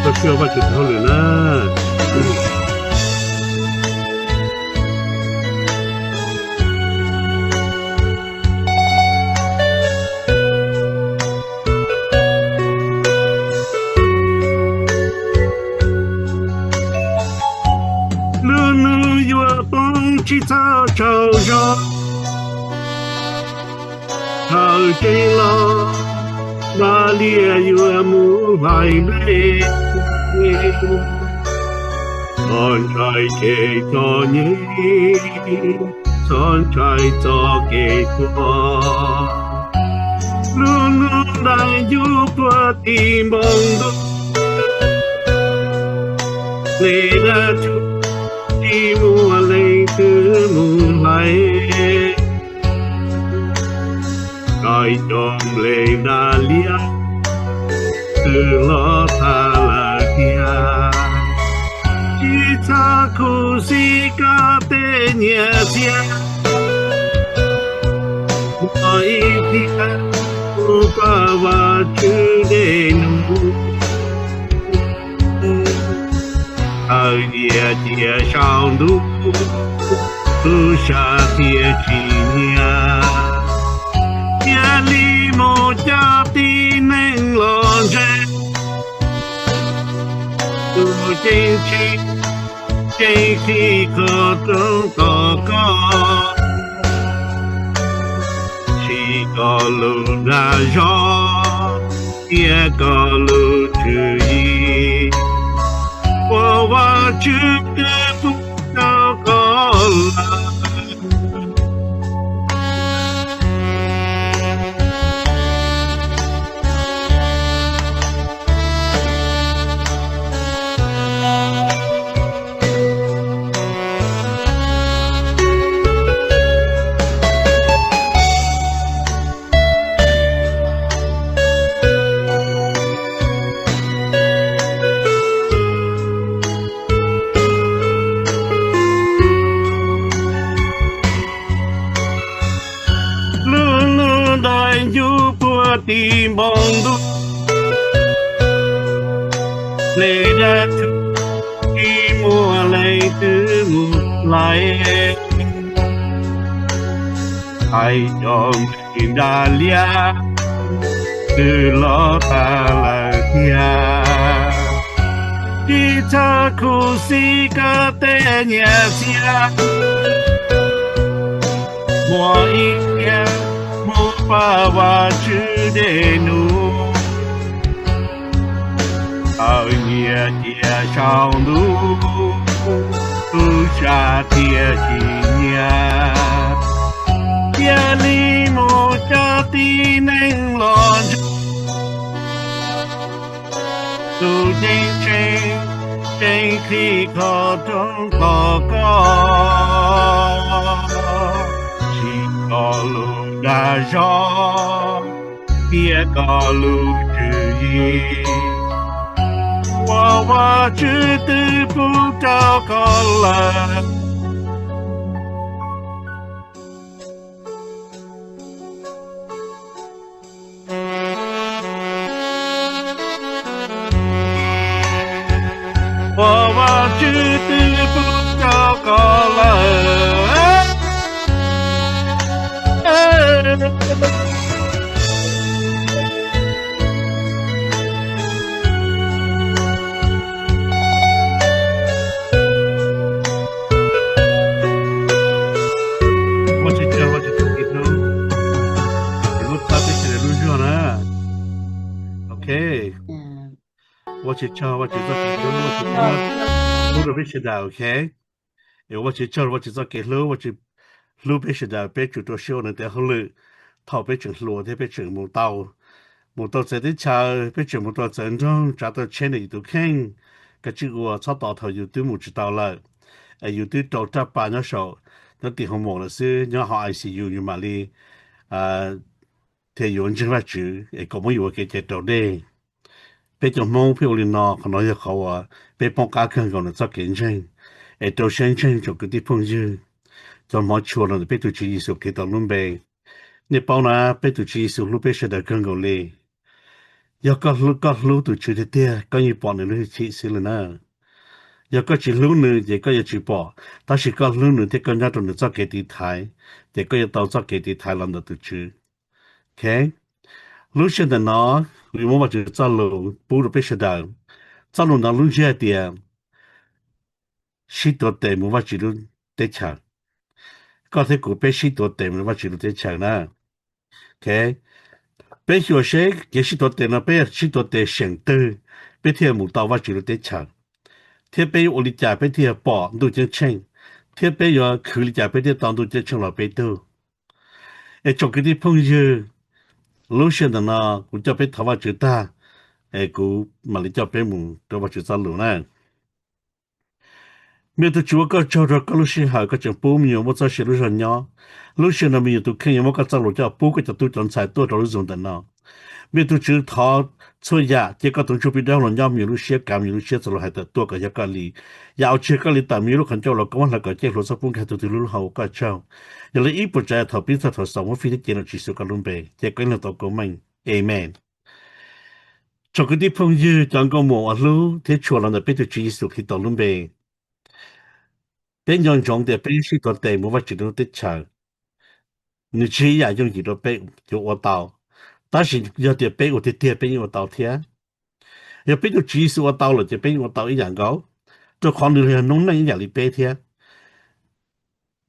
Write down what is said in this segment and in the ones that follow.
Ua siab Vajtswv tus hauj lwm na. Lub hnub yuav poob tsis txhob tsaug zog, thaum tseem los Npaj Liaj yuav mus hlais nplej. Txhob ntshai tseg txom nyem, txhob ntshai txoj kev tuag. Lub hnub ntais ncuj puag tim npoo ntuj, hle dab tsw, tsis muaj leej twg mus hlais. Koj cov nplej Npaj Liaj twb loj tag lawm thiab. Tsis txhob khuv xim koj tej nyiaj txiag, muaj ib pliag mus pab Vajtswv dej num. Txhawj ntsia cia saum ntuj, tub sab thiaj tsis nyiam. Cia li mus coj tib neeg los ntseeg, tus ceeb tsheej, ceeb tsheej qhib qhov rooj tos koj. Siv koj lub dag zog thiab koj lub tswv yim uas Vajtswv twb pub rau koj lawm. Lub hnub ntais ncuj puag tim npoo ntuj, hle dab tsw, tsis muaj leej twg mus hlais. Hais cov nplej Npaj Liaj twb loj tag lawm thiab. Tsis txhob khuv xim koj tej nyiaj txiag, muaj ib pliag mus pab Vajtswv dej num. Txhawj ntsia cia saum ntuj, tub sab thiaj tsis nyiam. Cia li mus coj tib neeg los ntseeg, tus ceeb tsheej, ceeb tsheej qhib qhov rooj tos koj. Siv koj lub dag zog thiab koj lub tswv yim uas Vajtswv twb pub rau koj lawm. Uas Vajtswv twb pub rau koj lawm. Ua tsaug, ua tsaug txoj kev hlub, es muab txhawb peb sawv daws lub zog na. Ok. Ua tsaug, ua tsaug txoj kev hlub, ua tsaug hlub rau peb sawv daws, ok. Es ua tsaug, ua tsaug txoj kev hlub, ua tsaug hlub peb sawv daws, peb tsum rau siab ua nws tes hauj lwm. Thaum peb tseem hluas thiab peb tseem mus tau, mus tau txawv teb chaws, peb tseem mus tau txawv nroog, tsav tau tsheb ntawm yus tus kheej, kav tsij ua, txhob tos thaum yus twb mus tsis tau lawm, es yus twb rau raj pa nyob saum, nyob tim hoo maum lawm xwb, nyob hauv I C U yus mam li thiaj yuav ntseeg Vajtswv es kom muab yus ua kev cai raus dej. Peb cov Hmoob pheej ua li no, qhov no yog qhov uas peb poob qab kawg nkaus ntawm txoj kev ntseeg. Es rau siab ntseeg tsoom kwv tij phooj ywg, cov hmov tshua los ntawm peb tus Tswv Yexus Khetos lub npe. Nej paub na, peb tus Tswv Yexus hlub peb sawv daws kawg nkaus li. Yog koj hlub, koj hlub tus Tswv tiag tiag, koj yeej pom nws lub hwj chim xwb li na. Yog koj tsis hlub nws ces koj yuav tsis pom, tab sis koj hlub nws thiab koj nyob rau nws txoj kev tiv thaiv, ces koj yuav tau txoj kev tiv thaiv los ntawm tus Tswv. Ok, lub sij hawm ntawm no kuv yuav muab Vajtswv txoj lus pub rau peb sawv daws. Txoj lus no lub ntsiab hais tias sib tuav tes mus Vajtswv lub teb chaws. Koj thiab kuv peb sib tuav tes mus Vajtswv lub teb chaws na. Ok, peb xyuas seb kev sib tuav tes no peb sib tuav tes seem twg peb thiaj mus tau Vajtswv lub teb chaws, thiab peb yuav ua li cas peb thiaj pom ntuj ceeb tsheej, thiab peb yuav khwv li cas peb thiaj tau ntuj ceeb tsheej los peb tug. Es tsoom kwv tij phooj ywg, lub sij hawm ntawm no kuv coj peb thov Vajtswv tag, es kuv mam li coj peb mus rau Vajtswv txoj lus na. Npaj tus Tswv ua koj tsaug rau koj lub sij hawm koj tseem pub me nyuam muaj txoj sia lub zog nyob. Lub sij hawm no me nyuam tus kheej yuav muab koj txoj lus coj pub koj cov tub cov ntxhais tuaj rau lub Zoom ntawm no. Npaj tus Tswv thov txhua yam cia koj tus Ntsuj Plig dawb los nyob me nyuam lub siab, kav me nyuam lub siab txoj lus hais tawm tuaj kom yog koj li. Yam uas tsis yog koj li tawm me nyuam lub qhov ncauj los koj muab hlawv kom ciaj hluav txog pub nkag tug twg lub lub hau ua koj tsaug. Yog li ib puas tsav yam thaum pib txog thaum xaus muab fij thiab cia rau Tswv Yexus koj lub npe, ces koj ib leeg tau koob meej. Amen. Tsoom kwv tij phooj ywg cov nkauj muam uas hlub thiab tshua los ntawm peb tus Tswv Yexus Khetos lub npe, peb nco ntsoov tias peb sib tuav tes mus Vajtswv lub teb chaws, nws tsis yog ib yam yooj yim rau peb yuav ua tau, tab sis yog tias peb ua tiag tiag peb yeej ua tau thiab. Yog peb tus Tswv Yexus ua tau lawm ces peb yeej ua tau ib yam nkaus, rau qhov nws yog noob neej ib yam li peb thiab.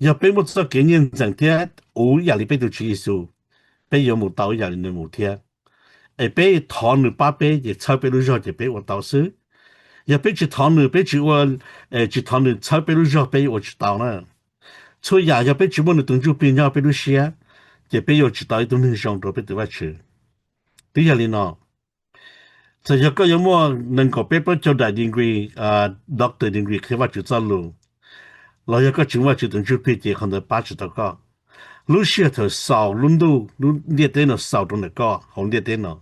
Yog peb muaj txoj kev nyiaj ntxeem thiab uv ib yam li peb tus Tswv Yexus, peb yuav mus tau ib yam li nws mus thiab. Es peb thov nws pab peb ces txhawb peb lub zog ces peb ua tau xwb. Yog peb tsis thov nws, peb tsis ua, tsis thov nws txhawb peb lub zog peb yuav ua tsis tau na. Txhua yam yog peb tsis muaj nws tus Ntsuj Plig nyob peb lub siab, ces peb yuav tsis tau ib tug neeg zoo rau peb tus Vajtswv. Twb yog li no, txawm yog koj yuav muaj nees nkaum peb plaub caug daim degree, doctor degree qhia Vajtswv txoj lus, los yog koj tsis muaj Vajtswv tus Ntsuj Plig ces qhov ntawd pab tsis tau koj. Lub sij hawm thaum xaus lub ntuj lub ntiaj teb no xaus rau ntawm koj hauv ntiaj teb no,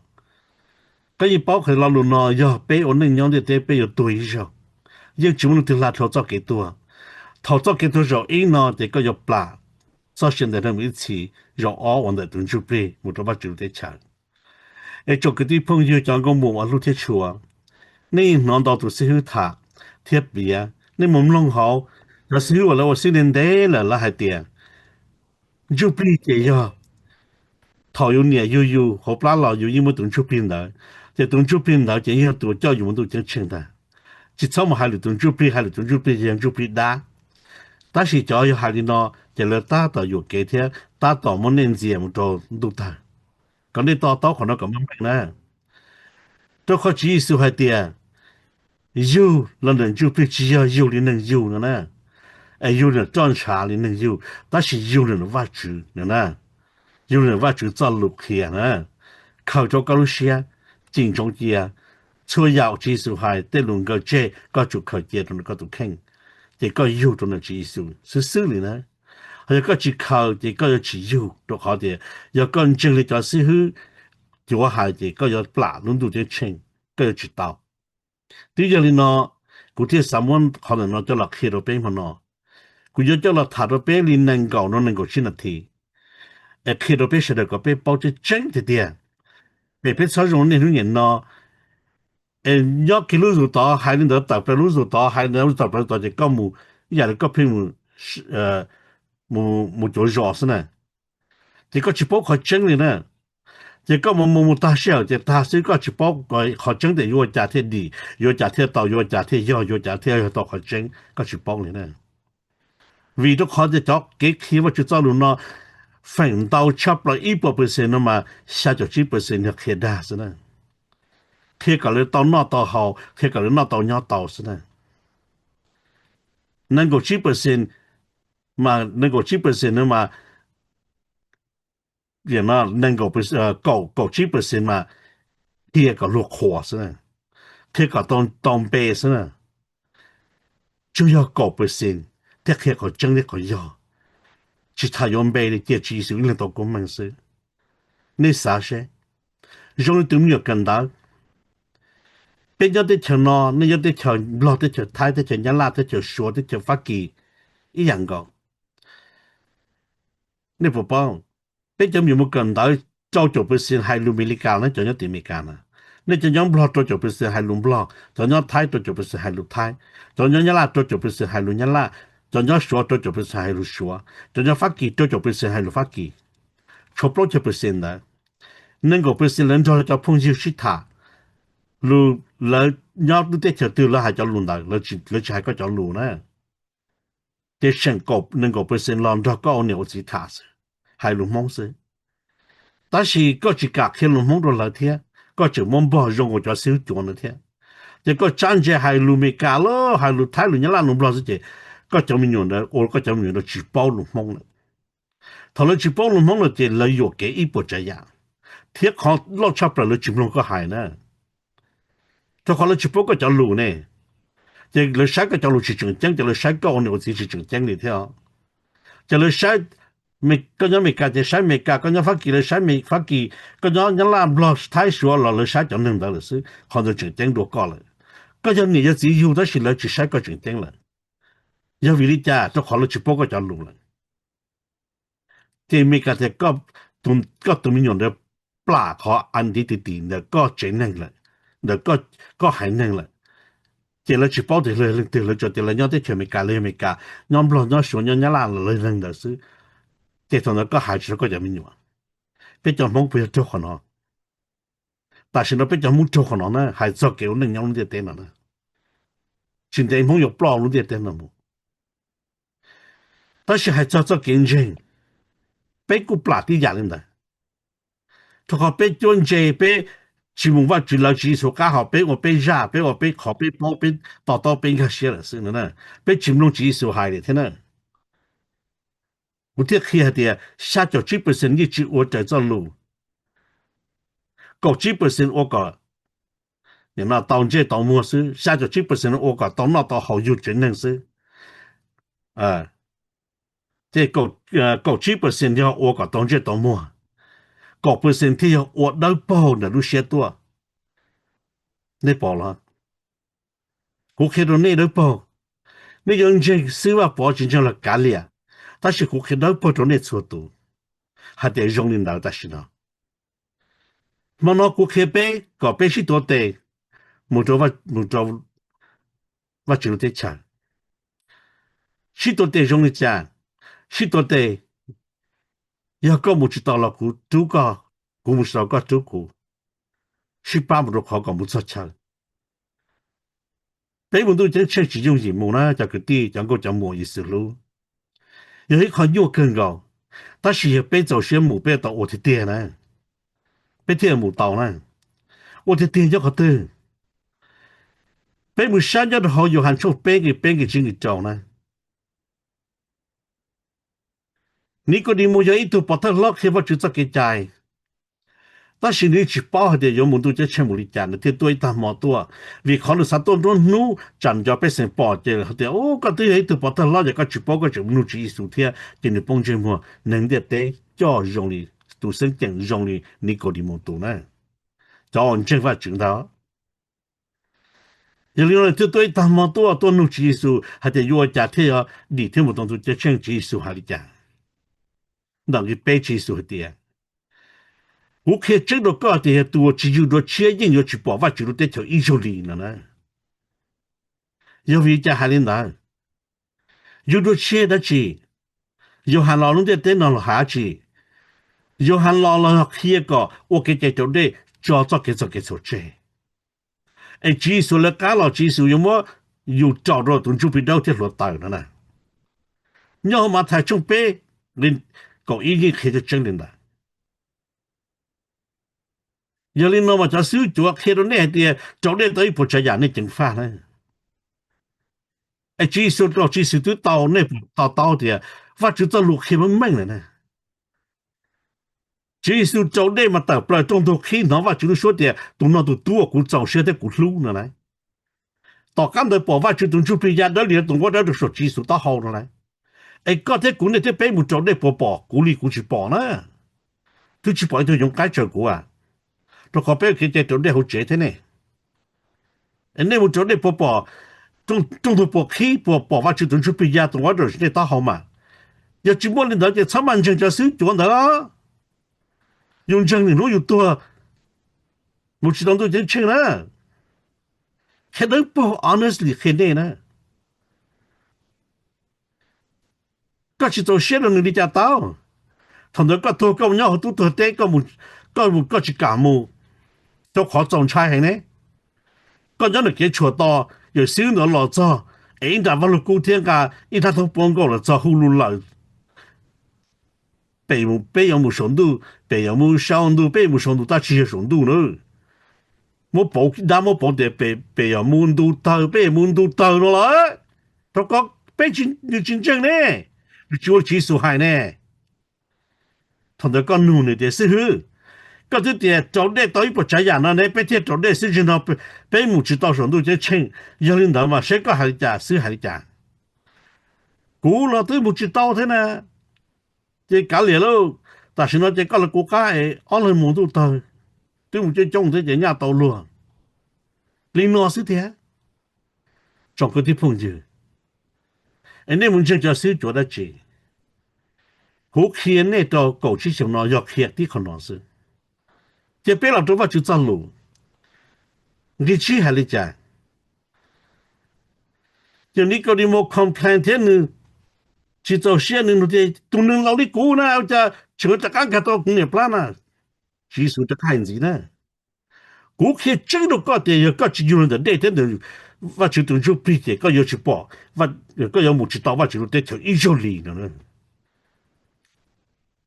koj yeej paub qhov lo lus no yog peb ua neej nyob ntiaj teb peb yuav tuag ib zaug, yeej tsis muaj leej twg hla dhau txoj kev tuag. Thaum txoj kev tuag zaum ib no ces koj yuav plam txoj sia ntawm neeg mus ib txhis, zaum ob ua ntawm tus Ntsuj Plig mus rau Vajtswv lub teb chaws. Es tsoom kwv tij phooj ywg cov nkauj muam uas hlub thiab tshua, nej hnov ntau tus xib hwb tham thiab piav, nej mus mloog hauv cov xib hwb uas lawv ua xib hwb ntev ntev lawm lawv hais tias Ntsuj Plig ces yog thaum yus niam yug yus hauv plab los yus yeej muaj tus Ntsuj Plig ntawd, ces tus Ntsuj Plig ntawd ces yog tus coj yus mus ntuj ceeb tsheej ntag. Tsis txhob mus hais lwm tus Ntsuj Plig, hais lwm tus Ntsuj Plig ces yog Ntsuj Plig dab. Tab sis cov yog hais li no ces lawv tab tom yuam kev thiab tab tom muab nej ntxias mus rau ntuj tawg. Kom nej to taub qhov no kom meej meej na. Rau qhov Tswv Yexus hais tias yug los ntawm Ntsuj Plig tsis yog yug li neeg yug no na, es yug ntawm roj ntshav li neeg yug, tab sis yug ntawm Vajtswv no na. Yug ntawm Vajtswv txoj lus qhia na. Khaws rau koj lub siab, cim ntsoov cia. Txhua yam Tswv Yexus hais tej lus nkawd tseg koj tsum khaws cia rau ntawm koj tus kheej, ces koj yug rau ntawm Tswv Yexus xwb xwb li na. Ho yog koj tsis khaws ces koj yuav tsis yug, rau qhov tias yog koj ntseeg li cov xib hwb cuav hais ces koj yuav plam lub ntuj ceeb tsheej, koj yuav tsis tau. Twb yog li no, kuv thiaj xav muab qhov ntawm no coj los qhia rau peb hmo no. Kuv yuav coj los tham rau peb li nees nkaum no nees nkaum tsib nas this, es qhia rau peb sawv daws kom peb paub tseeb tseeb tiag tiag. Es peb txhob zoo niaj hnub niam no, es nyob kiag lub zos tod hais li ntawd, tawm plaws lub zos tod hais li ntawd, tawm plaws tod ces koj mus ib yam li koj pheej mus, mus cuav zos xwb na. Ces koj tsis paub qhov tseeb li na. Ces koj mus mus mus tag sij hawm ces tag xwb, koj tsis paub qhov tseeb tias yuav ua cas thiaj dim, yuav ua cas thiaj tau, yuav ua cas thiaj yog, yuav ua cas thiaj yog tau qhov tseeb, koj tsis paub li na. Vim rau qhov tias cov kev qhia Vajtswv txoj lus no feem ntau tshaj plaws ib puas percent no mas xya caum tsib percent yog qhia dag xwb na. Qhia kom lawv tau noj tau haus, qhia kom lawv noj tau nyob tau xwb na. Nees nkaum tsib percent mas, nees nkaum tsib percent no mas, nees nkaum, kaum tsib percent mas qhia kom luag qhuas xwb na, qhia kom tau npe xwb na. Tsuas yog kaum percent thiaj qhia qhov tseeb thiab qhov yog, tsis tham yuav npe li, cia Tswv Yexus ib leeg tau koob meej xwb. Nej xav seb, zoo li tus me nyuam kawm ntawv, peb nyob teb chaws no, nej nyob teb chaws Nplog, teb chaws Thaib, teb chaws Nyab Laj, teb chaws Suav, teb chaws Fab Kis, ib yam nkaus. Nej puas paub, peb cov me nyuam mus kawm ntawv rau caum percent hais lus Amelikas na, cov nyob tim Amelikas na, Nej cov nyob Nplog rau caum percent hais lus Nplog, cov nyob Thaib rau caum percent hais lus Thaib, cov nyob Nyab Laj rau caum percent hais lus Nyab Laj, cov nyob Suav rau caum percent hais lus Suav, cov nyob Fab Kis rau caum percent hais lus Fab Kis. Tshuav plaub caug percent ntawd, nees nkaum percent lawv nrog cov phooj ywg sib tham, lus lawv nyob lub teb chaws twg lawv hais cov lus ntawd, lawv tsis hais koj cov lus na. Ces seem nees nkaum percent los nrog koj ua niam ua txiv tham xwb, hais lus Hmoob xwb. Tab sis koj tsis kam qhia lus Hmoob rau lawv thiab, koj tseem muab npog zoo nkaus cov xib hwb cuav ntawd thiab. Ces koj tsab ntse hais lus Meskas los hais lus Thaib lus Nyab Laj lus Nplog xwb ces koj cov me nyuam ntawd ua koj cov me nyuam ntawd tsis paub lus Hmoob lawm. Thaum lawv tsis paub lus Hmoob lawm ces lawv yuam kev ib puas tsav yam, thiab qhov loj tshaj plaws lawv tsis mloog koj hais na. Rau qhov lawv tsis paub koj cov lus ne, ces lawv saib koj cov lus tsis tseem ceeb ces lawv saib koj ua niam ua txiv tsis tseem ceeb li thiab. Ces lawv saib, koj nyob Meskas ces saib Meskas, koj nyob Fab Kis lawv saib Fab Kis, koj nyob Nyab Laj Nplog Thaib Suav los lawv saib cov neeg ntawd lawm xwb, qhov ntawd tseem ceeb dua koj lawm. Koj yog niam yog txiv yug tab sis lawv tsis saib koj tseem ceeb lawm. Yog vim li cas? Rau qhov lawv tsis paub koj cov lus lawm. Ces Meskas tias koj tus me nyuam ntawd plam qhov identity ntawm koj tsev neeg lawm, ntawm koj haiv neeg lawm. Ces lawv tsis paub tias lawv leej twg, lawv tsuas tias lawv nyob teb chaws Amelikas, lawv yog Amelikas, nyob Nplog nyob Suav nyob Nyab Laj los lawv leeg ntawd xwb. Ces thaum ntawd koj hais tsis tau koj cov me nyuam. Peb cov Hmoob puas yog raug qhov no? Tam sim no peb cov Hmoob raug qhov no na, hais txog kev ua neej nyob lub ntiaj teb no na. Tsis ntev Hmoob yuav ploj lub ntiaj teb no mus. Tab sis hais txog txoj kev ntseeg, peb kuj plam tib yam li ntawd. Rau qhov peb cuab ntse, peb tsis mus Vajtswv lawv tsis Yexus qab, ho peb ua peb zaj, peb ua peb qhov peb paub, peb to taub peb nkag siab lawm xwb. Peb tsis mloog tsis Yexus hais li thiab na. Kuv thiaj qhia hais tias xya caum tsib percent yeej tsis ua raws txoj lus, kaum tsib percent ua kom nim no tau ntsej tau muag xwb, xya caum tsib percent ua kom tau noj tau haus yug tsev neeg xwb. Ces kaum tsib percent yog ua kom tau ntsej tau muag, kaum percent thiaj yog ua dawb paug ntawm lub siab tuaj. Nej pom los? Kuv qhia rau nej dawb paug, nej yuav ntseeg xib Vaj Pov tsis ntseeg los kav liam, tab sis kuv qhia dawb paug rau nej txhua tus hais tias zoo li ntawd tam sim no. Hmo no kuv qhia peb kom peb sib tuav tes mus rau, mus rau Vajtswv lub teb chaws. Sib tuav tes zoo li cas? Sib tuav tes, yog koj mus tsis tau los kuv rub koj, kuv mus tsis tau koj rub kuv, sib pab mus rau qhov kom mus txog chaw. Peb mus ntuj ceeb tsheej tsis yooj yim mus na cov kwv tij cov nkauj cov muam Yexus hlub. Yog ib qho nyuaj kawg nkaus, tab sis yog peb txaus siab mus peb tau ua tiag tiag na, peb thiaj mus tau na. Ua tiag tiag nyob qhov twg? Peb mus saib nyob rau hauv Yauhas tshooj peb nqe peb nqe tsib nqe rau na. Nikaudimauj yog ib tug pov thawj hlob qhia Vajtswv txoj kev cai, tab sis nws tsis paub hais tias yuav mus ntuj ceeb tsheej mus li cas, nws thiaj tuaj ib tag hmo tuaj, vim qhov nws xav tuaj nruab hnub tsam nws cov pej xeem pom ces hais tias, Ub, koj twb yog ib tug pov thawj hlob ces koj tsis paub, koj tseem mus nug tsis Yexus thiab. Ces nws poob ntsej muag, neeg ntiaj teb coj zoo li, tus xeeb ceem zoo li Nikaudimauj tus na, cov uas ntseeg Vajtswv ntag. Yog li no nws thiaj tuaj ib tag hmo tuaj, tuaj nug tsis Yexus hais tias yuav ua cas thiaj yuav dim thiab mus tau ntuj ceeb tsheej, tsis Yexus hais li cas. Ntawm nqe peb tsis Yexus hais tias, Kuv qhia tseeb rau koj tias yog tus uas tsis yug dua tshiab yeej yuav tsis pom Vajtswv lub teb chaws ib zaug li no na. Yog vim li cas hais li ntawd? Yug dua tshiab dab tsi? Yauhas los lub ntiaj teb no los hais dab tsi? Yauhas los los qhia kom ua kev cai raus dej tso txoj kev txoj kev txhaum tseg. Es tsis Yexus lawv qab los tsis Yexus yuav muab yus raus rau tus ntsuj plig dawb thiab hluav taws no na. Nyob hauv Mathais tshooj peb nqe kaum ib yeej qhia tseeb tseeb li ntawd. Yog li no mas cov xib hwb cuav qhia rau nej hais tias raus dej tau ib puas tsav yam nej ceev faj na. Es tsis Yexus los tsis Yexus twb tau nej puas to taub tias Vajtswv txoj lus qhia meej meej lawm na. Tsis Yexus raus dej mas tawm plaws rooj ntug qhib hnov Vajtswv lub suab tias tus no tus tub uas kuv txaus siab thiab kuv hlub no lauj. Tom qab ntawd pom Vajtswv tus ntsuj plig ya dawb lias tus nquab dawb rau saum tsis Yexus taub hau no lauj. Es koj thiab kuv, nej thiab peb mus raus dej puas pom kuv li kuv tsis pom na? Twb tsis pom ib tug yoov qaib tsaws kuv a, rau qhov peb ua kev cai raus dej hauv tsev thiab ne. Es nej mus raus dej puas pom, rooj ntug puas qhib puas pom Vajtswv tus ntsuj plig ya tus nquab rau saum nej taub hau mas? Yog tsis muaj li ntawd ces txhob maj ntseeg cov xib hwb cuav ntawd. Yus ntseeg nws hlub yus tuag, mus tsis tau ntuj ceeb tsheej na. Qhia dawb paug, honestly qhia nej na. Koj tsis txaus siab rau nws li cas tau? Thaum ntawd koj tuag koj mus nyob hauv tub tuag teb, koj mus, koj tsis kam mus, rau qhov txaus ntshai heev ne. Koj nyob ntawm kev tshuam tos, yawm xib ntawd los txog, es ib nra vaj lug kub thiab nqa ib dab thaub puab nkaus los txog hu lus lawm. Peb yuav mus saum ntuj, peb yuav mus saum ntuj, peb yuav mus saum ntuj, tab tsis yog saum ntuj na. Muab pauv dab, muab pauv tias peb yuav mus ntu tawg, peb yuav mus ntu tawg no lawm. Rau qhov peb, nws tsis ntseeg ne, nws tsis ua Tswv Yexus hais ne. Thaum ntawd koj nug nws tias, xib hwb, koj twb tias raus dej tau ib puas tsav yam no ne, peb thiaj raus dej xwb, tsis no peb mus tsis tau saum ntuj ceeb tsheej. Yog li ntawd mas seb koj hais li cas, xib hwb hais li cas? Kuv los twb mus tsis tau thiab na. Ces kav liam lauj, tam sim no ces koj los kuv qab es ob leeg mus ntuj tawg, twb mus coob coob thiab ces nyaj tau luag. Li no xwb tiag. Tsoom kwv tij phooj ywg, es nej mus ntseeg cov xib hwb cuav dab tsi? Kuv qhia nej rau kaum tsib xyoos no yog qhia tib qho no xwb. Ces peb los rau Vajtswv txoj lus, nqi tsib hais li cas? Ces Nikaudimos complain thiab nws tsis txaus siab, nws nug tias, tus neeg laus li kuv na, ua cas tseem rov qab nkag tau kuv niam plab na? Tswv Yexus rov qab hais ntxiv na, kuv qhia tseeb rau koj tias yog koj tsis yug los ntawm dej thiab ntawm Vajtswv tus Ntsuj Plig ces koj yuav tsis pom, koj yuav mus tsis tau Vajtswv lub teb chaws ib zaug li no.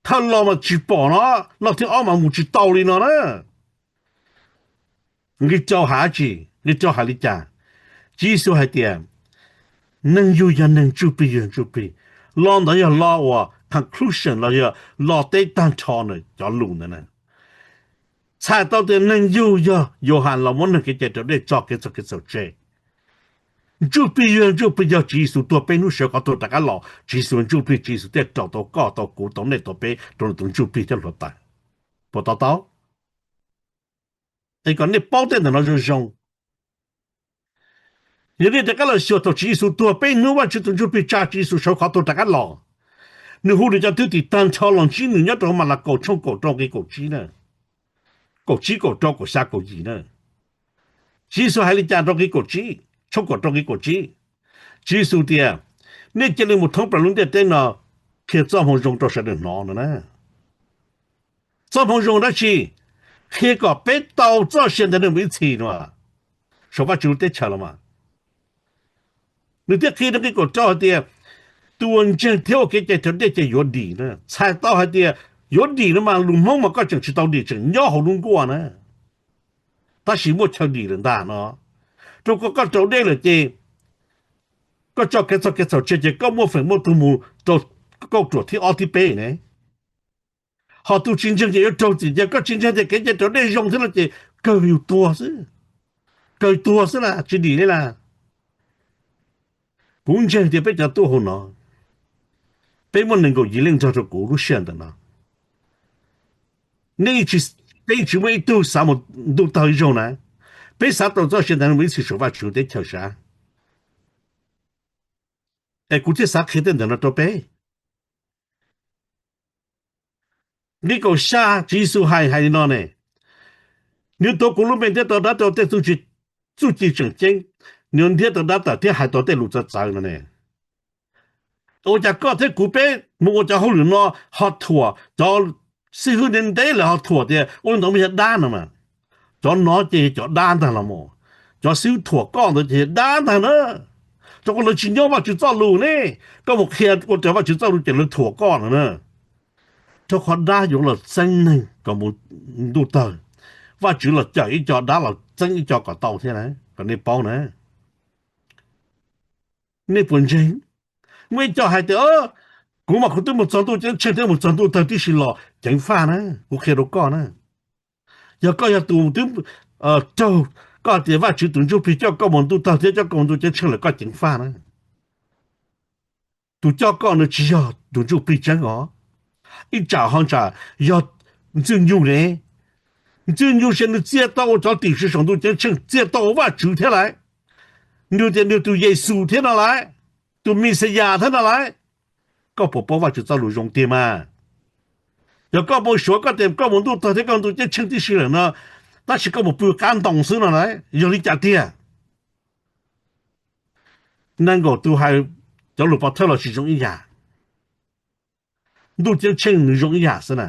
Thawj lo mas tsis pom no, lo thib ob mas mus tsis tau li no na. Nqi rau hais tsi? Nqi rau hais li cas? Tswv Yexus hais tias, neeg yug yog neeg, Ntsuj Plig yog Ntsuj Plig. Lo ntawd yog lo uas conclusion los yog lo teb tag nrho na, cov lus ntawd na. Txhais tau tias neeg yug yog Yauhas los muab neeg kev cai raus dej tso kev txhaum kev txhaum tseg. Ntsuj Plig yog Ntsuj Plig, yog Tswv Yexus tuag peb hnub sawv qhov tuag rov qab los, Tswv Yexus Ntsuj Plig, Tswv Yexus thiaj raus tau koj, tau kuv, tau nej, tau peb rau nws tus Ntsuj Plig thiab hluav taws. Puas to taub? Es kom nej paub tej ntawm no zoo zoo. Yog nej rov qab los xyuas thaum Tswv Yexus tuag peb hnub, Vajtswv tus Ntsuj Plig tsa Tswv Yexus sawv qhov tuag rov qab los, nws hu nws cov thwj tim tag nrho los ntsib nws nyob rau Malakaus tshooj kaum rau nqi kaum tsib na, kaum tsib kaum rau kaum xya kaum yim na. Tswv Yexus hais li cas rau nqi kaum tsib, tshooj kaum rau nqi kaum tsib? Tswv Yexus tias, nej cia li mus thoob plaws lub ntiaj teb no qhia txoj moo zoo rau sawv daws hnov no na. Txoj moo zoo dab tsi? Qhia kom peb tau txoj sia ntawm neeg mus ib txhis no, saum Vajtswv lub teb chaws los mas. Nws thiaj qhia rau nqi kaum rau hais tias, tus uas ntseeg thiab ua kev cai raus dej ces yuav dim na. Txhais tau hais tias yuav dim no mas lus Hmoob mas koj tseem tsis tau dim, tseem nyob hauv lub nkuaj na. Tab sis muaj chaw dim lawm ntag no. Rau qhov koj raus dej lawm ces koj tso kev txhaum kev txhaum tseg ces koj muaj feem muaj tug mus rau kauj ruam thib ob thib peb ne. Ho tus tsis ntseeg ces yuav raug txim, ces koj tsis ntseeg tias kev cai raus dej zoo thiab no ces kawg yus tuag xwb. Kawg tuag xwb las, tsis dim li las. Kuv ntseeg tias peb cov tuaj hauv no, peb muaj nees nkaum yim leej nrog rau kuv lub sij hawm ntawm no. Nej, peb yeej tsis muaj ib tug xav mus ntuj tawg ib zaug na. Peb xav tau txoj sia ntawm no mus ib txhis saum Vajtswv teb chaws sav. Es kuv thiaj xav qhia tej ntawm no rau peb. Nqi kaum xya, Tswv Yexus hais hais li no ne, nws tuav kuv lub npe ntiab tau dab rau tej txuj ci tseem ceeb, nws ntiab tau dab tawm thiab hais tau tej lus txawv txawv no ne. Ua cas koj thiab kuv peb mus ua cov hauj lwm no ho thuam cov xib hwb ntev ntev lawm ho thuam tias ua li ntawd mas yog dab no mas? Cov no ces yog cov dab ntag los mas. Cov xib hwb thuam koj ntawd ces yog dab ntag na. Rau qhov lawv tsis nyob Vajtswv txoj lus ne. Koj mus qhia ua raws Vajtswv txoj lus ces lawv thuam koj no na. Rau qhov dab yuav los txeeb neeg kom mus ntuj tawg. Vajtswv los cawm ib co, dab los txeeb ib co kom tau thiab na, kom nej paub na. Nej puas ntseeg? Muaj ib co hais tias, kuv mas kuv twb mus txog ntuj ceeb tsheej thiab mus txog ntuj tawg tib si los ceev faj na, kuv qhia rau koj na. Yog koj yog tus twb raug, koj tias Vajtswv tus Ntsuj Plig coj koj mus ntuj tawg thiab coj koj mus ntuj ceeb tsheej lawm koj ceev faj na. Tus coj koj no tsis yog tus Ntsuj Plig tseeb os. Ib tsam ho tsam yog Ntxwg Nyoog ne. Ntxwg Nyoog ces nws txia tau ua cov tim tswv saum ntuj ceeb tsheej, txia tau ua Vajtswv thiab lawm. Nws tias nws tus Yexus thiab no lawm, tus Mexiyas thiab no lawm. Koj puas paub Vajtswv txoj lus zoo tiag mas? Yog koj mus suav koj tias koj mus ntuj tawg thiab koj ntuj ceeb tsheej tib si lawm no, Tab sis koj mus pw qab ntoo xwb no na, yog li cas tiag? Nees nkaum tus hais cov lus pov thawj los tsis zoo ib yam. Ntuj Ceeb Tsheej nws zoo ib yam xwb na.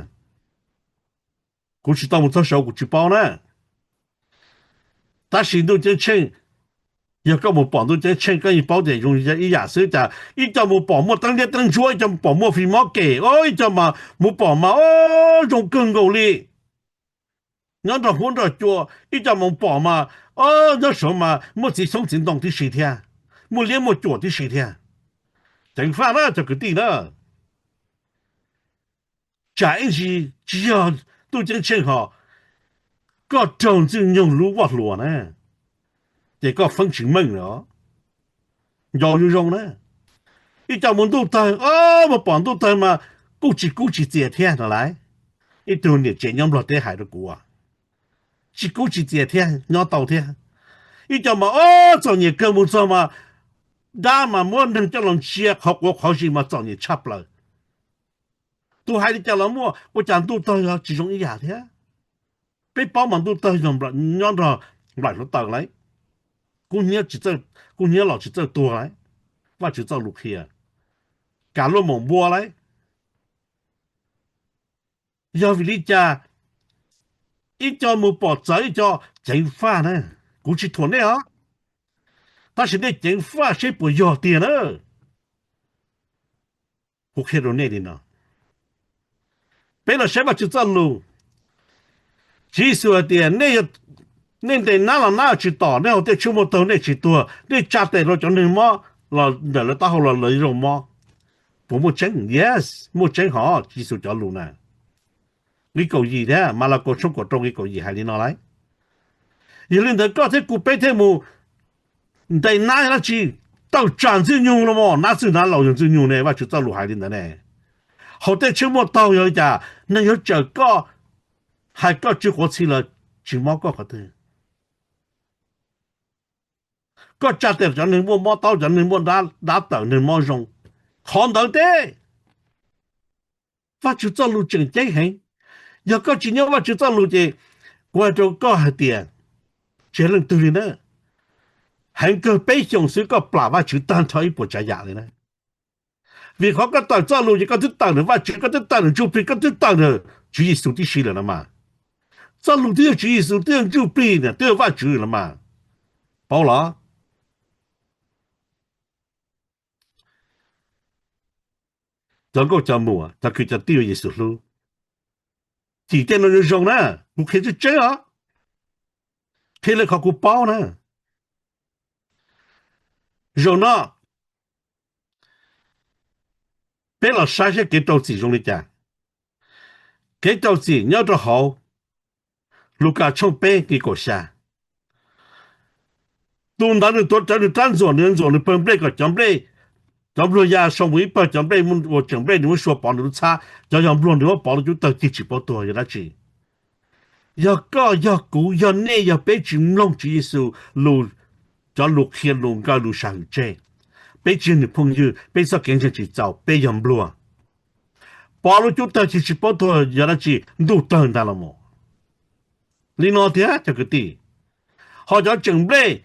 Kuv tsis tau mus txog saud kuv tsis paub na. Tab sis Ntuj Ceeb Tsheej, yog koj mus pom Ntuj Ceeb Tsheej koj yeej paub tias zoo ib yam xwb. Cas ib co mus pom muaj teeb liab teeb ntsuab, ib co mus pom muaj fis mob kem, ib co mas mus pom mas zoo kawg nkaus li. Nyob nrog huab nrog cua, ib co mus pom mas nyob saud mas muaj txiv xyoob txiv ntoo tib si thiab, muaj liab muaj cuam tib si thiab. Ceev faj na cov kwv tij na. Tsam ib ntsis tsis yog Ntuj Ceeb Tsheej ho, koj raug Ntxwg Nyoog lub voj hlua na, ces koj feeb tsis meej lawm os. Nco zoo zoo na. Ib co mus ntuj tawg, mus pom ntuj tawg mas kuj tsis kub tsis txias thiab no lauj. Ib tug niam tsev nyob Nplog teb hais rau kuv, tsis kub tsis txias thiab nyob tau thiab. Ib co mas txom nyem kawg, mus txog mas dab mas muab neeg coj los ntsia qhov quav qhov zis mas txom nyem tshaj plaws. Tus hais li cas los muaj, ua cas ntuj tawg yog tsis zoo ib yam thiab? Peb paub mas ntuj tawg yog nyob nrog nplaim hluav taws lauj, kub hnyiab los tsis txawj tuag lauj, Vajtswv txoj lus qhia, kam luaj moom npua lauj. Yog vim li cas ib co mus pom txawv ib co ceev faj na? Kuv tsis thuam nej os, tab sis nej ceev faj seb puas yog tiag na. Kuv qhia rau nej li no, peb los saib Vajtswv txoj lus. Tswv Yexus hais tias, nej ntes nab los nab tsis tom, nej haus tej tshuaj muaj taug nej tsis tuag, nej tsa tes rau cov neeg mob los ntawm lawv taub hau los lawv zoo mob. Puas muaj tseeb? Yes, muaj tseeb hov, Tswv Yexus cov lus na. Nqi kaum yim thiab, Malakaus tshooj kaum rau nqi kaum yim hais li no lauj. Yog li ntawd koj thiab kuv peb thiaj mus ntes nab dab tsi? Tawm tsam Ntxwg Nyoog los mas, nab txwj nab laus yog Ntxwg Nyoog ne, Vajtswv txoj lus hais li ntawd ne. Haus tej tshuaj muaj taug yog li cas? Neeg yuav tsawm koj, hais koj tsw quav txhi los tsis mob koj qhov twg. Koj tsa tes cov neeg muaj mob taub, cov neeg muaj dab tawm, neeg mob zoo, qhov ntawd teb. Vajtswv txoj lus tseem ceeb heev. Yog koj tsis nyob Vajtswv txoj lus ces kuv hais rau koj hais tias, tsis yog leej twg li na, heev kawg peb xyoos xwb koj plam Vajtswv tag nrho ib puas tsav yam li na. Vim qhov koj tawm txoj lus ces koj twb tawm ntawm Vajtswv, koj twb tawm ntawm Ntsuj Plig, koj twb tawm ntawm Tswv Yexus tib si lawm no mas. Txoj lus twb yog Tswv Yexus, twb yog Ntsuj Plig, twb yog Vajtswv lawm mas. Paub los? Cov nkauj cov muam, cov kwv cov tij uas Yexus hlub, cim tej no zoo zoo na, kuv qhia tseeb tseeb os, qhia li qhov kuv paub na. Zaum no peb los saib saib kev rau txim zoo li cas. Kev rau txim nyob rau hauv Lukas tshooj peb nqi kaum xya. Tus ntawd nws tuav rawv nws rab ntxuam, nws ntxuam nws pawg nplej kom cov nplej, cov npluag ya sau mus ib pawg, cov nplej uas tseem nplej nws muab sua pov nws lub txhab, cov yog npluag nws muab pov lub cub tawg cig tsis paub tuag. Yog dab tsi? Yog koj yog kuv yog nej yog peb tsis mloog Tswv Yexus lus, cov lus qhia lus nkawd lus sam hwm tseg, peb tsis yog nws phooj ywg, peb txoj kev ntseeg tsis txaus, peb yog npluag. Pov lub cub tawg cig tsis paub tuag yog dab tsi? Ntuj tawg ntag los mas. Li no thiab cov kwv tij, ho cov tseem nplej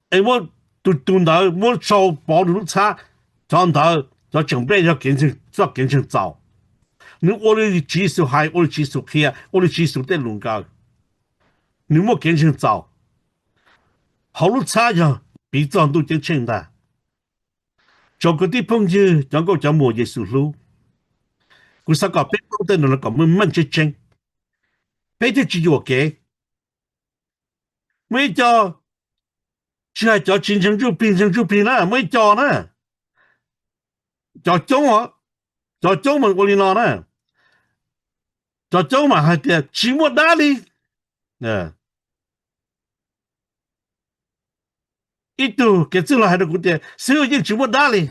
es muab tus tus ntawd muab sau pov nws lub txhab, cov ntawd cov tseem nplej yog kev ntseeg, txoj kev ntseeg txaus. Nws ua li Tswv Yexus hais, ua li Tswv Yexus qhia, ua li Tswv Yexus tej lus nkawd. Nws muaj kev ntseeg txaus. Hauv lub txhab yog piv txog ntuj ceeb tsheej ntag. Tsoom kwv tij phooj ywg, cov nkauj cov muam Yexus hlub, kuv xav kom peb paub tej no los kom meej meej tseeb tseeb, peb thiaj tsis yuam kev. Muaj ib co, tsis hais cov tsis ntseeg ntsuj plig, ntseeg ntsuj plig na, muaj ib co na, cov coob, cov coob mas ua li no na, cov coob mas hais tias tsis muaj dab li. Ib tug kev txwj laug hais rau kuv tias xib hwb, yeej tsis muaj dab li,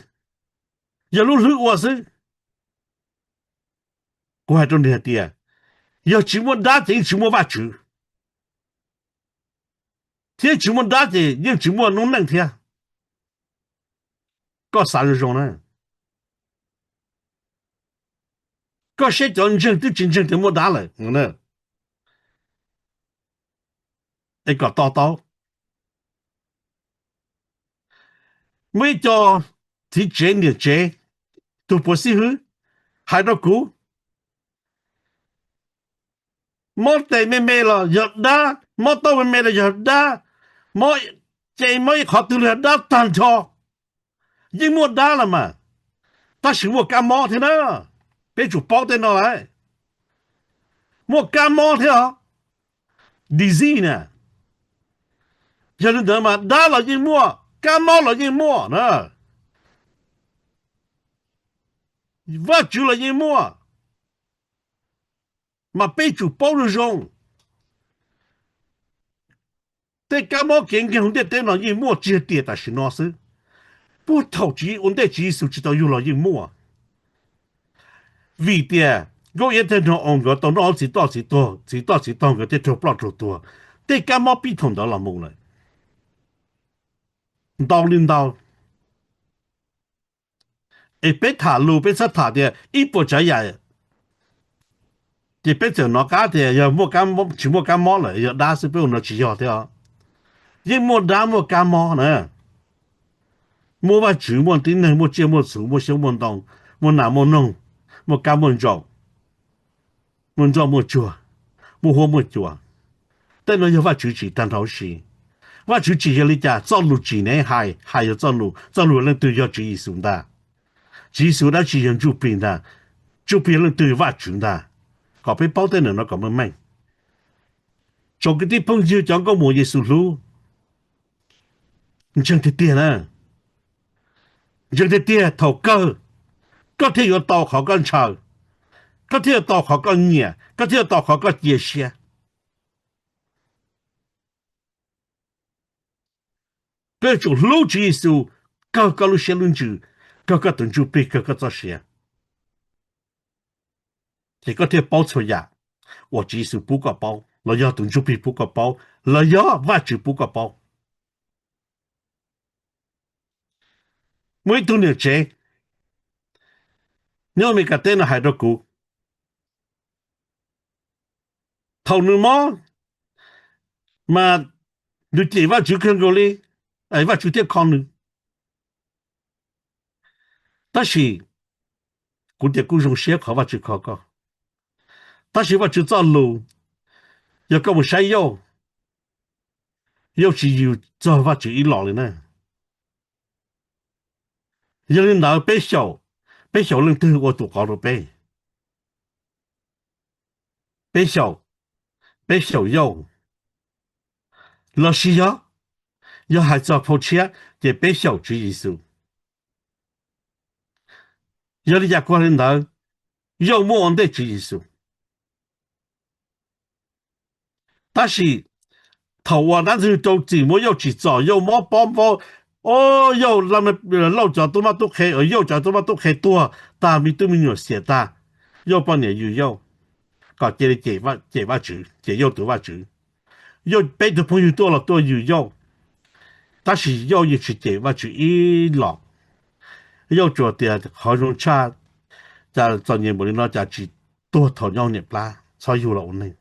yog lub hlwb ua xwb. Kuv hais rau nws hais tias yog tsis muaj dab ces yeej tsis muaj Vajtswv, thiab tsis muaj dab ces yeej tsis muaj noob neej thiab. Koj xav zoo zoo na, koj saib cov ntseeg twb tsis ntseeg tias muaj dab lawm. es kom to taub. Muaj ib co txiv tsev niam tsev, tus puav xib hwb hais rau kuv, mob tes me me los yog dab, mob taub me me los yog dab, mob, ces mob ib qhov twg los yog dab tag nrho. Yeej muaj dab los mas, tab sis muaj kab mob thiab na. Peb tsum paub tej no lawm. Muaj kab mob thiab os. Disease na. Yog li ntawd mas dab los yeej muaj, kab mob los yeej muaj na. Vajtswv los yeej muaj. Mas peb tsum paub zoo zoo. Tej kab mob kev nkeeg ntiaj teb no yeej muaj tsis yog tiam tam sim no xwb. Puag thaum ua ntej Tswv Yexus tsis tau yug los yeej muaj. Vim tias Nkauj Iab thiab Nraug Oo nkawd tau noj txiv toj txiv tog, txiv toj txiv tog nkawd thiaj raug ploj raug tuag. Tej kab mob pib thaum ntawd los mus lawm. Ntau li ntau. Es peb tham lus peb txhob tham tias ib puas tsav yam, ces peb txawm hnov qab tias yog muaj, tsis muaj kab mob lawm, yog dab xwb, peb ua no tsis yog thiab os. Yeej muaj dab muaj kab mob na. Muaj Vajtswv, muaj tib neeg, muaj tsiaj muaj txhu, muaj xyoob muaj ntoo, muaj nas muaj noog, muaj kab muaj ntsaum, muaj nroj muaj tsuag, muaj huab muaj cua. Tej no yog Vajtswv tsim tag nrho huv si. Vajtswv tsim yog li cas? Txoj lus tsim ne hais, hais yog txoj lus, txoj lus yog leej twg? Yog Tswv Yexus ntag. Tswv Yexus dab tsi? Yog Ntsuj Plig ntag. Ntsuj Plig yog leej twg? Vajtswv ntag. Kom peb paub tej no kom meej meej. Tsoom kwv tij phooj ywg cov nkauj muam Yexus hlub, ntseeg tiag tiag na. Ntseeg tiag tiag, thaum kawg koj thiaj yuav tau qhov koj ntshaw, koj thiaj yuav tau qhov koj nyiam, koj thiaj yuav tau qhov koj cia siab. Koj yuav tsum hlub Tswv Yexus, kawg koj lub siab lub ntsws, kawg koj tus ntsuj plig, kawg koj txoj sia, ces koj thiaj paub txhua yam uas Tswv Yexus pub koj paub, los yog tus ntsuj plig pub koj paub, los yog Vajtswv pub koj paub. Muaj ib tug niam tsev nyob Amelikas teb no hais rau kuv, thaum nws mob mas nws cem Vajtswv kawg nkaus li, Vajtswv thiaj kho nws. Tab sis kuv tias kuj zoo siab qhov Vajtswv kho koj. Tab sis Vajtswv txoj lus, yog koj mus saib Yauj, Yauj tsis yws txog Vajtswv ib los li na. Yog li ntawd peb xyaum, peb xyaum leej twg ua tus qov rau peb? Peb xyaum, peb xyaum Yauj, lossis yog, yog hais txog phau tshiab ces peb xyaum Tswv Yexus. Yog li cas kuv hais li ntawd? Yauj muaj ua ntej Tswv Yexus. Tab sis thaum uas dab ntxwg nyoog rau txim muab Yauj tsim txom, Yauj mob pob npau, o, Yauj, Lauj cov tub mab tub qhe, Yauj cov tub mab tub qhe tuag tag, me tub me nyuam xiam tag, Yauj poj niam yws Yauj kom cia li cem Vajtswv, cem Yauj tus Vajtswv. Yauj peb tug phooj ywg tuaj los tuaj yws Yauj, tab sis Yauj yeej tsis cem Vajtswv ib los. Yauj tsuas tias qhov zoo tshaj, cas txom nyem npaum li no cas tsis tuag thaum nyob niam plab, txhob yug los ua neeg.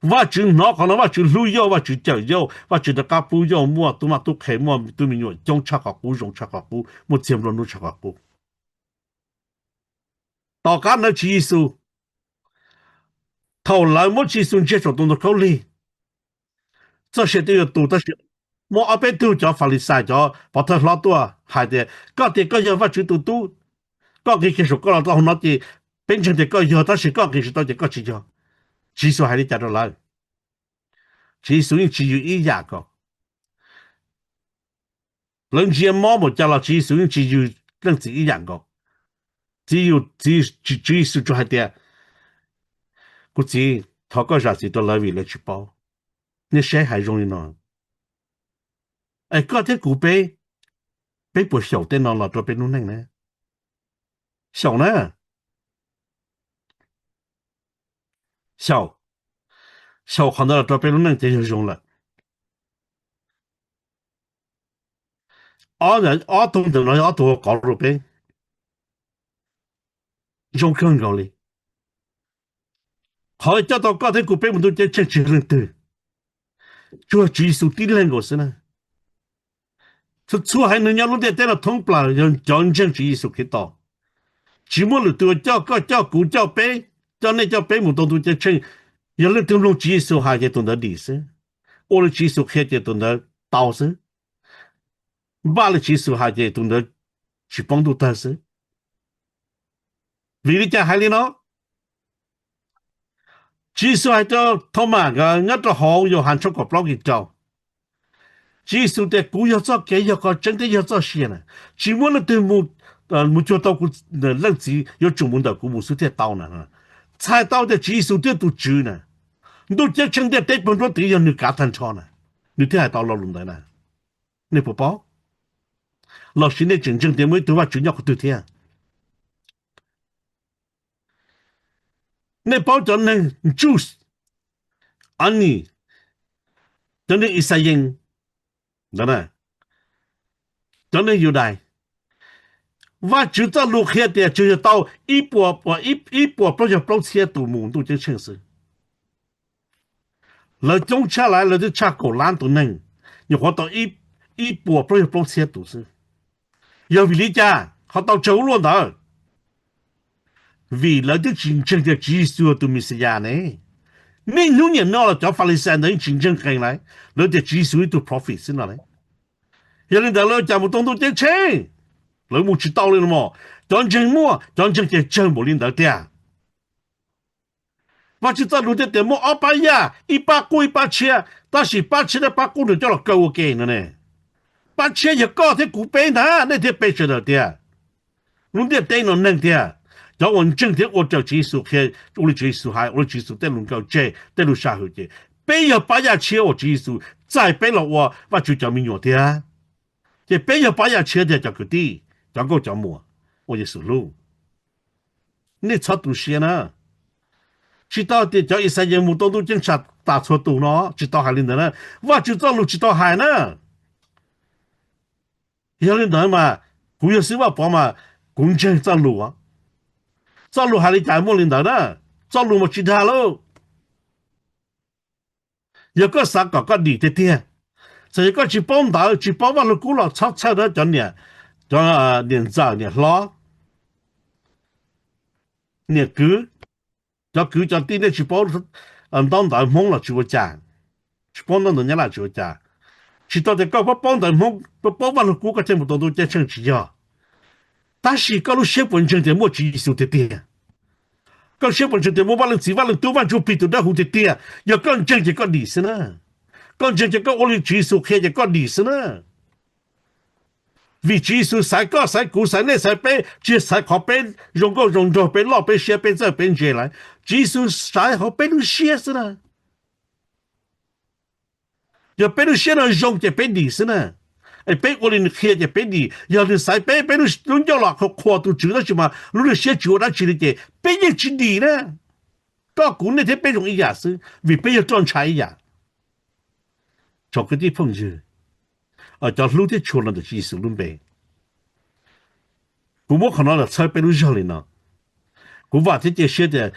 Vajtswv hnov qhov no, Vajtswv hlub Yauj, Vajtswv cawm Yauj, Vajtswv rov qab pub Yauj muaj tub mab tub qhe, muaj tub me nyuam coob tshaj qhov qub, zoo tshaj qhov qub, muaj txiag nplua nuj tshaj qhov qub. Tom qab ntawd Tswv Yexus, thaum lawv muab Tswv Yexus ntsia saum tus ntoo khaub lig, txoj sia twb yuav tu, tab sis muaj ob peb tug cov Falixais, cov pov thawj hlob tuaj hais tias, koj tias koj yog Vajtswv tus tub, koj nqis kiag saum koj los rau hauv no ces peb ntseeg tias koj yog, tab sis koj nqis tsis tau ces koj tsis yog. Tswv Yexus hais li cas rau lawv? Tswv Yexus yeej tsis yws ib yam nkaus. Lawv ntsia mob npaum cas los Tswv Yexus yeej tsis yws leej txiv ib yam nkaus. Tswv Yexus tsuas hais tias, kuv txiv, thov koj zam txim rau lawv vim lawv tsis paub. Nej saib hais zoo li no, es koj thiab kuv peb, peb puas xyaum tej no los rau peb lub neej na? Xyaum na. Xyaum, xyaum qhov ntawd los rau peb lub neej ces yog zoo lawm. Ob tug ntawm no yog ob tug ua qov rau peb, zoo kawg nkaus li. Qhov coj tau koj thiab kuv peb mus ntuj ceeb tsheej tsis yog leej twg, tsuag Tswv Yexus tib leeg nkaus xwb na. Txhua txhua haiv neeg nyob lub ntiaj teb no thoob plaws yog cov ntseeg Tswv Yexus Khetos. Tsis muaj lwm tus uas coj koj, coj kuv, coj peb, coj nej, coj peb mus tau ntuj ceeb tsheej. Yog leej twg mloog Tswv Yexus hais ces tus ntawd dim xwb. Ua li Tswv Yexus qhia ces tus ntawd tau xwb. Npaj li Tswv Yexus hais ces tus ntawd tsis poob ntuj tawg xwb. Vim li cas hais li no? Tswv Yexus hais rau Thaumas nkawd nyob rau hauv Yauhas tshooj kaum plaub nqe rau. Tswv Yexus tias, kuv yog txoj kev, yog qhov tseeb thiab yog txoj sia na. Tsis muaj leej twg mus cuag tau kuv, leej Txiv yuav tsum mus ntawm kuv mus xwb thiaj tau na. Txhais tau tias Tswv Yexus thiaj tus Tswv na. Ntuj ceeb tsheej ntiaj teb pawg nruab twm yog nws kav tag nrho na, nws thiaj hais tau lo lus ntawd na. Nej puas paub? Los sis nej tseem ntseeg tias muaj ib tug Vajtswv nyob qhov twg thiab? Nej paub cov neeg Jews, Amis, cov neeg Yixalayees, cov neeg Yudais, Vajtswv txoj lus qhia tias tsuas yog tau ib puas, ib puas plaub caug plaub txhiab tus mus ntuj ceeb tsheej xwb. Lawv coob tshaj lawv, lawv twb tshaj kaum lab tus neeg, nyuam qhuav tau ib puas plaub caug plaub txhiab tus xwb. Yog vim li cas ho tau tsawg ua luaj ntawd? Vim lawv twb tsis ntseeg tias Tswv Yexus yog tus Mexiyas ne. Niaj hnub niam no los cov Falixais ntawd yeej tsis ntseeg qees lawv, lawv tias Tswv Yexus ib tug prophet xwb no. Yog li ntawd lawv cas mus tau ntuj ceeb tsheej? Lawv mus tsis tau li los mas. Cov ntseeg muaj, cov ntseeg ces tsawg npaum li ntawd tiag. Vajtswv txoj lus thiaj tias muaj ob pab yaj, ib pab qub ib pab tshiab, tab sis pab tshiab thiab pab qub nws coj los kaw ua ke no ne. Pab tshiab yog koj thiab kuv peb ntag, nej thiab peb sawv daws tiag. Lub ntiaj teb no neeg tiag, cov uas ntseeg thiab ua raws Tswv Yexus qhia, ua li Tswv Yexus hais, ua li Tswv Yexus tej lus nkaum tseg, tej lus sam hwm ces peb yog pab yaj tshiab uas Tswv Yexus txais peb los ua Vajtswv cov me nyuam tiag. Ces peb yog pab yaj tshiab tiag cov kwv tij, cov nkauj cov muam uas Yexus hlub. Nej txhob tu siab na. Tsis tau tias cov Yixalayees mus tau ntuj ceeb tsheej tas txhua tus no, tsis tau hais li ntawd na. Vajtswv txoj lus tsis tau hais na. Yog li ntawd mas kuv yog xib hwb Vaj Pov mas kuv ntseeg txoj lus. Txoj lus hais li cas muaj li ntawd na. Txoj lus mas tsis dag lauj. Yog koj xav kom koj dim tiag tiag, txawm yog koj tsis paub ntawv tsis paub Vaj Lug Kub los txhob txhawj na cov niam, cov niam ntxawm niam hlob, niam kwv, cov kwv cov tij, nej tsis paub ntaub ntawv Hmoob los tsis ua cas, tsis paub ntaub ntawv Nyab Laj tsis ua cas. Tsis tau tias koj paub ntawv Hmoob, paub Vaj Lug Kub koj thiaj mus tau ntuj ceeb tsheej, tsis yog. Tab sis koj lub siab puas ntseeg tias muaj Tswv Yexus tiag tiag? Koj lub siab puas ntseeg tias muaj Vaj Leej Txiv, Vaj Leej Tub, Vaj Ntsuj Plig tus Dawb Huv tiag tiag? Yog koj ntseeg ces koj dim xwb na. Koj ntseeg ces koj ua li Tswv Yexus qhia ces koj dim xwb na. Vim Tswv Yexus xaiv koj, xaiv kuv, xaiv nej, xaiv peb, tsis xaiv qhov peb zoo nkauj zoo nraug, peb loj peb siab, peb txawj peb ntse lawm. Tswv Yexus xaiv hauv peb lub siab xwb na. Yog peb lub siab no zoo ces peb dim xwb na. Es peb ua li nws qhia ces peb dim. Yog nws xaiv peb, peb lub ncauj los qhuas tus Tswv tab sis mas lub siab tsis ua dab tsi li ces peb yeej tsis dim na. Koj kuv nej thiab peb zoo ib yam xwb vim peb yog roj ntsha ib yam. Tsoom kwv tij phooj ywg, cov hlub thiab tshua los ntawm Tswv Yexus lub npe, kuv muab qhov no los txhawb peb lub zog li no. Kuv vam thiab cia siab tias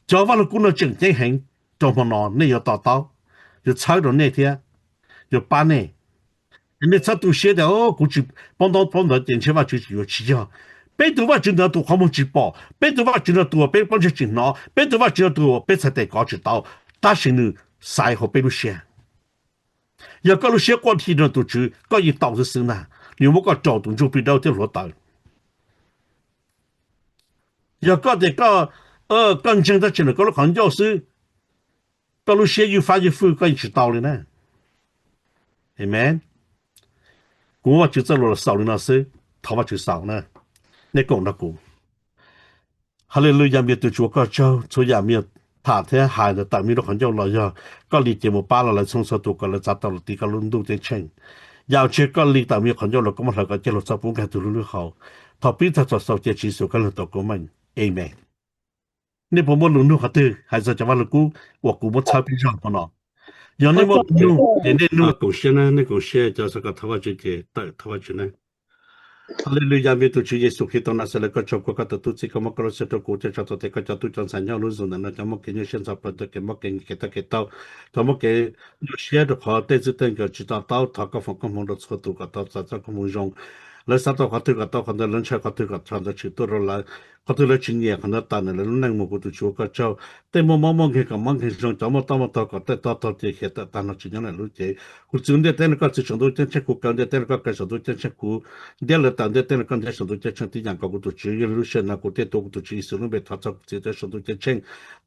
cov Vaj Lug Kub no tseem ceeb heev rau hmo no nej yuav to taub, yuav txhawb rau nej thiab yuav pab nej. Nej txhob tu siab tias kuv tsis paub ntaub paub ntawv ces ntshe Vajtswv tsis yuav, tsis yog. Peb tus Vajtswv ntawd tus qhov muag tsis pom, peb tus Vajtswv ntawd tus uas peb pob ntseg tsis hnov, peb tus Vajtswv ntawd tus uas peb txhais tes kov tsis tau, tab sis nws xaiv hauv peb lub siab. Yog koj lub siab quaj dhi rau tus Tswv koj yeej tau xwb xwb ntag, nws muab koj rau tus ntsuj plig dawb thiab hluav taws. Yog koj tias koj ntseeg tab sis ntawm koj lub qhov ncauj xwb, koj lub siab ywj fab ywj fwj koj yeej tsis tau li na. Amen. Kuv muab Vajtswv txoj lus los xaus li no xwb, thov Vajtswv xaus na. Nej koom nrog kuv. Haleluyas, me tus Tswv koj tsaug, txhua yam me nyuam tham thiab hais ntawd tawm me lub qhov ncauj los yog koj li ces mus pab los lawv txhua txhua tus kom lawv txav tau los tiv koj lub ntuj ceeb tsheej. Yam uas tsis yog koj li tawm me nyuam qhov ncauj los koj muab hlawv kom cia hluas txog pub nkag tus hlub lub hauv. Thov pib tag txog xaus cia Tswv Yexus koj leeg tau koob meej. Amen. Nej puas muaj lus nug qhov twg hais txog cov Vaj Lug Kub uas kuv muab txhawb peb zog hmo no? Yog nej muaj lus nug ces nej nug. Koom siab na, nej koom siab cov xav kom thov Vajtswv ces tawm thov Vajtswv na. Haleluya, vim tus Tswv Yexus Khetos Naxales, koj tsaug koj tus tub txib, koj muab koj lub siab rau kuv thiab tsav txog tias koj cov tub cov ntxhais nyob lub zos ntawm no cov muaj kev nyuaj siab ntxhov plawv, tau kev mob kev nkeeg kev tag kev taug, cov muaj kev nyuaj siab rau qhov tej txij tej nkawm tsis to taub, thov koj foom koob hmoov rau txhua tus kom tau txais txoj koob hmoov zoo. Lawv xav tau qhov twg kom tau qhov ntawd, lawv ntshai qhov twg kom qhov ntawd tshwm tuaj rau lawv, qhov twg lawv tsis nyiam qhov ntawd tawm ntawm lawv lub neej mus. Kuv tus Tswv ua koj tsaug, tej muaj mob muaj nkeeg kom mob nkeeg zoo, cov muaj toj muaj taug kom tej toj taug ces hiam tawm tag no tsis nyob lawm lub cev. Kuv txwv ntiaj teb no koj txwv saum ntuj ceeb tsheej, kuv kaw ntiaj teb no koj kaw saum ntuj ceeb tsheej, kuv ntiab lawv tawm ntiaj teb no koj ntiab saum ntuj ceeb tsheej tib yam nkaus. Kuv tus Tswv, yog li lub sij hawm no kuv thiaj tuav kuv tus Tswv Yexus lub npe thov txog kuv txiv tawv saum ntuj ceeb tsheej,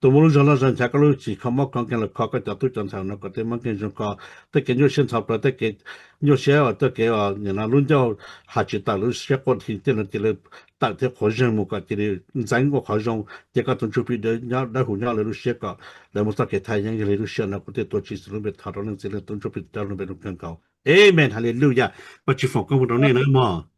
tus muaj lub zog loj zog nchav koj lub tsim kho mob kho nkeeg los kho koj cov tub cov ntxhais no kom tej mob nkeeg zoo kho, tej kev nyuaj siab ntxhov plawv, tej kev nyuaj siab, tej kev nim no lub ncauj has tsis tawm, lub siab quaj dhi tej no cia li tawm thiab qhuav zeeg mus kom cia li ntxeev ua qhov zoo, ces koj tus ntsuj plig dawb huv nyob lawv lub siab kom lawv muaj txoj kev thaj yeeb. Yog li lub sij hawm no kuv thiaj tuav Tswv Yexus lub npe thov rau leej txiv leej tub ntsuj plig rau lub npe rau kawg nkaus. Amen, haleluya. Koj tsis foom koob hmoov rau nej na mog.